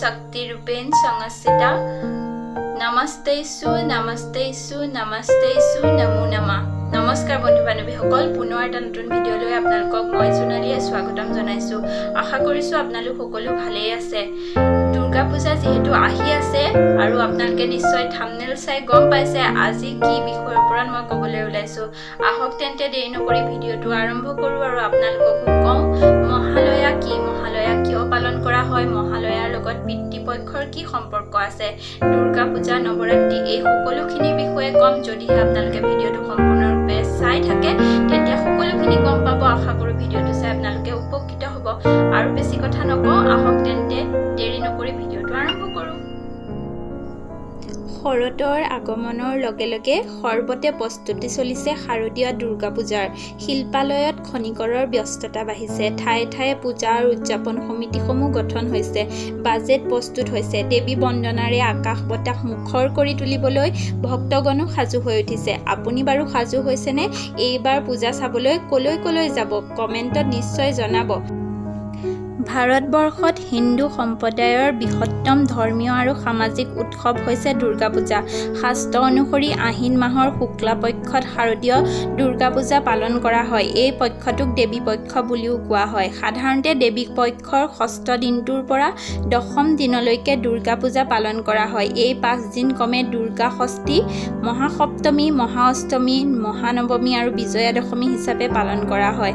শক্তিৰূপেণ সংস্থিতা, নমস্তেষু নমস্তেষু নমস্তেষু নমো নমঃ। নমস্কাৰ বন্ধু বান্ধৱীসকল, পুনৰ এটা নতুন ভিডিঅ' লৈ আপোনালোকক মই জোনালীয়ে স্বাগতম জনাইছোঁ। আশা কৰিছোঁ আপোনালোক সকলো ভালেই আছে। দুৰ্গা পূজা যিহেতু আহি আছে আৰু আপোনালোকে নিশ্চয় থামনেল চাই গম পাইছে আজি কি বিষয়ৰ ওপৰত মই ক'বলৈ ওলাইছোঁ। আহক তেন্তে, দেৰি নকৰি ভিডিঅ'টো আৰম্ভ কৰোঁ আৰু আপোনালোককো কওঁ মহালয়া কি, মহালয়া কিয় পালন কৰা হয়, মহালয়াৰ লগত পিতৃপক্ষৰ কি সম্পৰ্ক আছে, দুৰ্গা পূজা, নৱৰাত্ৰি এই সকলোখিনিৰ বিষয়ে ক'ম। যদিহে আপোনালোকে ভিডিঅ'টো সম্পূৰ্ণৰূপে চাই থাকে, তেতিয়া সকলোখিনি গম পাব। আশা কৰোঁ ভিডিঅ'টো চাই আপোনালোকে উপকৃত হ'ব। আৰু বেছি কথা নকওঁ, আহক তেন্তে, দেৰি নকৰি ভিডিঅ'টো আৰম্ভ কৰোঁ। শৰতৰ আগমনৰ লগে লগে সৰ্বতে প্ৰস্তুতি চলিছে শাৰদীয় দুৰ্গা পূজাৰ। শিল্পালয়ত খনিকৰৰ ব্যস্ততা বাঢ়িছে। ঠায়ে ঠায়ে পূজা আৰু উদযাপন সমিতিসমূহ গঠন হৈছে, বাজেট প্ৰস্তুত হৈছে। দেৱী বন্দনাৰে আকাশ বতাহ মুখৰ কৰি তুলিবলৈ ভক্তগণো সাজু হৈ উঠিছে। আপুনি বাৰু সাজু হৈছেনে? এইবাৰ পূজা চাবলৈ কলৈ কলৈ যাব, কমেণ্টত নিশ্চয় জনাব। ভাৰতবৰ্ষত হিন্দু সম্প্ৰদায়ৰ বৃহত্তম ধৰ্মীয় আৰু সামাজিক উৎসৱ হৈছে দুৰ্গা পূজা। শাস্ত্ৰ অনুসৰি আহিন মাহৰ শুক্লা পক্ষত শাৰদীয় দুৰ্গা পূজা পালন কৰা হয়। এই পক্ষটোক দেৱী পক্ষ বুলিও কোৱা হয়। সাধাৰণতে দেৱী পক্ষৰ ষষ্ঠ দিনটোৰ পৰা দশম দিনলৈকে দুৰ্গা পূজা পালন কৰা হয়। এই 5 দিন ক্ৰমে দুৰ্গা ষষ্ঠী, মহাসপ্তমী, মহা অষ্টমী, মহানৱমী আৰু বিজয়া দশমী হিচাপে পালন কৰা হয়।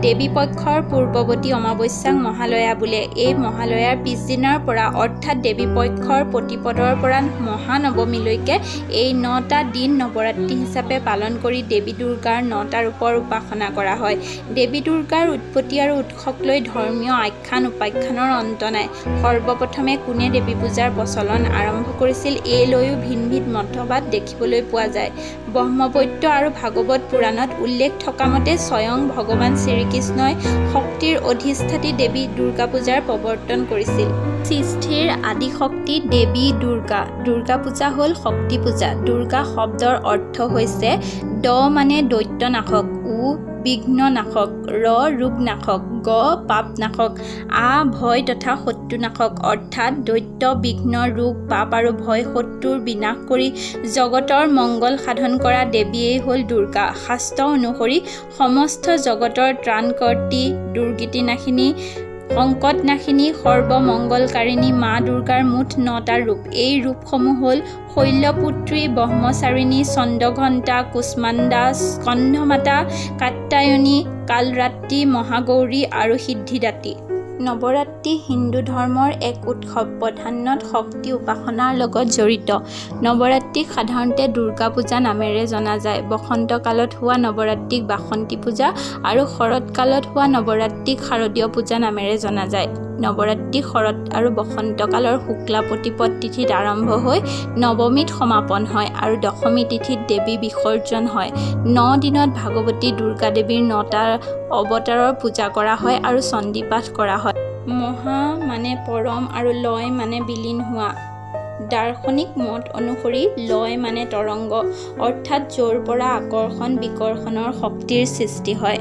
দেৱী পক্ষৰ পূৰ্বৱৰ্তী অমাৱস্যাক মহালয়া বোলে। এই মহালয়াৰ পিছদিনাৰ পৰা, অৰ্থাৎ দেৱী পক্ষৰ প্ৰতিপদৰ পৰা মহানৱমীলৈকে এই নটা দিন নৱৰাত্ৰি হিচাপে পালন কৰি দেৱী দুৰ্গাৰ নটা ৰূপৰ উপাসনা কৰা হয়। দেৱী দুৰ্গাৰ উৎপত্তি আৰু উৎসক লৈ ধৰ্মীয় আখ্যান উপাখ্যানৰ অন্ত নাই। সৰ্বপ্ৰথমে কোনে দেৱী পূজাৰ প্ৰচলন আৰম্ভ কৰিছিল, এই লৈও ভিন ভিন মতবাদ দেখিবলৈ পোৱা যায়। ব্ৰহ্মবৈত্য আৰু ভাগৱত পুৰাণত উল্লেখ থকা মতে স্বয়ং ভগৱান শ্ৰীকৃষ্ণই শক্তিৰ অধিষ্ঠাত্ৰী দেৱী দুৰ্গা পূজাৰ প্ৰৱৰ্তন কৰিছিল। সৃষ্টিৰ আদি শক্তি দেৱী দুৰ্গা। দুৰ্গা পূজা হ'ল শক্তি পূজা। দুৰ্গা শব্দৰ অৰ্থ হৈছে দ মানে দৈত্যনাশক, উ বিঘ্ননাশক, ৰ ৰোগনাশক, গ পাপনাশক, আ ভয় তথা শত্ৰুনাশক। অৰ্থাৎ দৈত্য, বিঘ্ন, ৰোগ, পাপ আৰু ভয় শত্ৰুৰ বিনাশ কৰি জগতৰ মংগল সাধন কৰা দেৱীয়েই হ'ল দুৰ্গা। শাস্ত্ৰ অনুসৰি সমস্ত জগতৰ ত্ৰাণকৰ্ত্ৰী, দুৰ্গতিনাশিনী, সংকটনাশিনী, সৰ্বমংগলকাৰিণী মা দুৰ্গাৰ মুঠ নটা ৰূপ। এই ৰূপসমূহ হ'ল শৈলপুত্ৰী, ব্ৰহ্মচাৰিণী, চন্দ্ৰঘণ্টা, কুষ্মাণ্ডা, স্কন্ধমাতা, কাত্যায়নী, কালৰাত্ৰি, মহাগৌৰী আৰু সিদ্ধিদাত্ৰী। নৱৰাত্ৰি হিন্দু ধৰ্মৰ এক উৎসৱ, প্ৰাধান্যত শক্তি উপাসনাৰ লগত জড়িত। নৱৰাত্ৰিক সাধাৰণতে দুৰ্গা পূজা নামেৰে জনা যায়। বসন্ত কালত হোৱা নৱৰাত্ৰিক বাসন্তী পূজা আৰু শৰৎ কালত হোৱা নৱৰাত্ৰিক শাৰদীয় পূজা নামেৰে জনা যায়। নৱৰাত্ৰি শৰৎ আৰু বসন্ত কালৰ শুক্লা প্ৰতিপদ তিথিত আৰম্ভ হৈ নৱমীত সমাপন হয় আৰু দশমী তিথিত দেৱী বিসৰ্জন হয়। ন দিনত ভগৱতী দুৰ্গা দেৱীৰ নটা অৱতাৰৰ পূজা কৰা হয় আৰু চণ্ডীপাঠ কৰা হয়। মহা মানে পৰম আৰু লয় মানে বিলীন হোৱা। দাৰ্শনিক মত অনুসৰি লয় মানে তৰংগ, অৰ্থাৎ য'ৰ পৰা আকৰ্ষণ বিকৰ্ষণৰ শক্তিৰ সৃষ্টি হয়।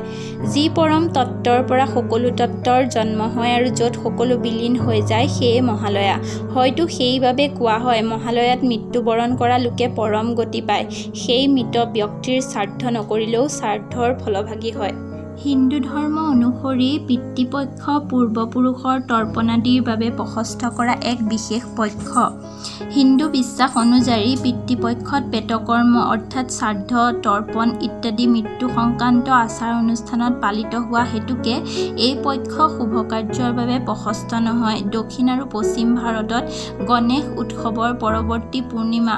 যি পৰম তত্ত্বৰ পৰা সকলো তত্ত্বৰ জন্ম হয় আৰু য'ত সকলো বিলীন হৈ যায়, সেয়ে মহালয়া। হয়তো সেইবাবে কোৱা হয়, মহালয়াত মৃত্যুবৰণ কৰা লোকে পৰম গতি পায়। সেই মৃত ব্যক্তিৰ শ্ৰাদ্ধ নকৰিলেও শ্ৰাদ্ধৰ ফলভাগী হয়। হিন্দু ধৰ্ম অনুসৰি পিতৃপক্ষ পূৰ্বপুৰুষৰ তৰ্পণাদিৰ বাবে প্ৰশস্ত কৰা এক বিশেষ পক্ষ। হিন্দু বিশ্বাস অনুযায়ী পিতৃপক্ষত প্ৰেতকৰ্ম অৰ্থাৎ শ্ৰাদ্ধ, তৰ্পণ ইত্যাদি মৃত্যু সংক্ৰান্ত আচাৰ অনুষ্ঠান পালিত হোৱা হেতুকে এই পক্ষ শুভ কাৰ্যৰ বাবে প্ৰশস্ত নহয়। দক্ষিণ আৰু পশ্চিম ভাৰতত গণেশ উৎসৱৰ পৰৱৰ্তী পূৰ্ণিমা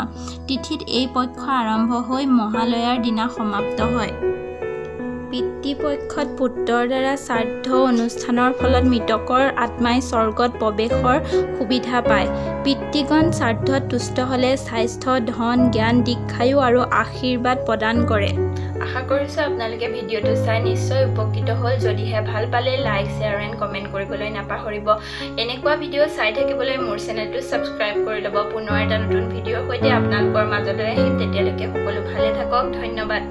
তিথিত এই পক্ষ আৰম্ভ হৈ মহালয়াৰ দিনা সমাপ্ত হয়। পিতৃপক্ষত পুত্ৰৰ দ্বাৰা শ্ৰাদ্ধ অনুষ্ঠানৰ ফলত মৃতকৰ আত্মাই স্বৰ্গত প্ৰৱেশৰ সুবিধা পায়। পিতৃগণ শ্ৰাদ্ধত তুষ্ট হ'লে স্বাস্থ্য, ধন, জ্ঞান, দীৰ্ঘায়ু আৰু আশীৰ্বাদ প্ৰদান কৰে। আশা কৰিছোঁ আপোনালোকে ভিডিঅ'টো চাই নিশ্চয় উপকৃত হ'ল। যদিহে ভাল পালে লাইক, শ্বেয়াৰ এণ্ড কমেণ্ট কৰিবলৈ নাপাহৰিব। এনেকুৱা ভিডিঅ' চাই থাকিবলৈ মোৰ চেনেলটো ছাবস্ক্ৰাইব কৰি ল'ব। পুনৰ এটা নতুন ভিডিঅ'ৰ সৈতে আপোনালোকৰ মাজলৈ আহিম। তেতিয়ালৈকে সকলো ভালে থাকক। ধন্যবাদ।